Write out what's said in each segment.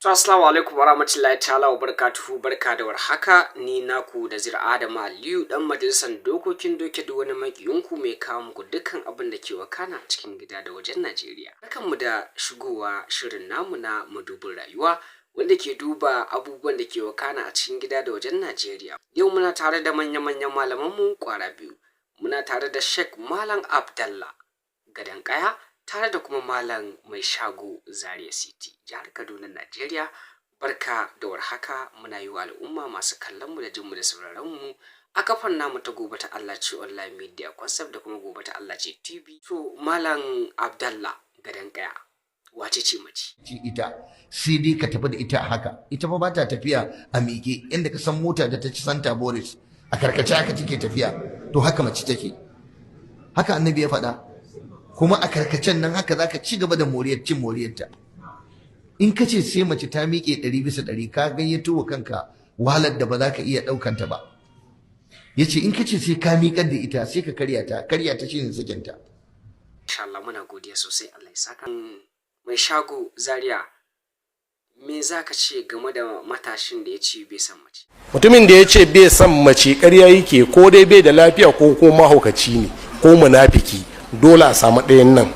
To, assalamu alaikum wa rahmatullahi ta'ala wa barakatuhu. Barka da warhaka. Ni naku Nazir Adam Aliyu, dan majalisar dokokin doke duk wani makiyinku, mai kawo muku dukkan abin da ke wakana cikin gida da wajen Najeriya. Barkanmu da shigowa shirin namu na Madubin Rayuwa, wanda ke duba abubuwan da ke wakana a cikin gida da wajen Najeriya. Yau muna tare da manya-manyan malamanmu kwara biyu. Muna tare da Sheikh Malam Abdallah Gadon Kaya, tare da kuma Malam Mai Shago, Zaria City, jihar Kaduna, Najeriya. Barka da warhaka. Muna yi wa al'umma masu kallon mu da jinmu da sauraron mu a kafar namu ta Gobe ta Allah ce Online Media Concept da kuma Gobe ta Allah ce TV. To, Malam Abdallah Gadon Kaya, wace ce mace? Ci ita sai dai ka tafi da ita a haka. Ita fa ba ta tafiya a miƙe. Inda ka san mota da ta ci center boris, a karkace haka take tafiya. To, haka mace take, haka Annabi ya faɗa. Kuma a karkacen nan haka zaka ci gaba da moriyar cin moriyarta. In ka ce sai mace ta miƙe 100%, ka gayyato wa kanka wahalar da ba za ka iya ɗaukanta ba. Ya ce in ka ce sai ka miƙar da ita, sai ka karya ta. Karya ta shine sakinta. Insha Allah, muna godiya sosai, Allah ya saka. Mai Shago Zaria, me za ka ce game da matashin da ya ce bai san mace? Mutumin da ya ce bai son mace, ƙarya yake. Ko dai bai da lafiya, ko ko mahaukaci ne, ko munafiki. Dole a samu ɗayan nan.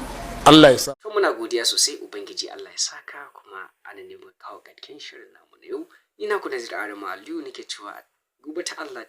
Allah ya sa. To, muna godiya sosai, Ubangiji Allah ya saka. Kuma ana neman kawo ƙarshen shirin namu na yau. Ni na ku Nazir Adamu Aliyu nake cewa gobe ta Allah.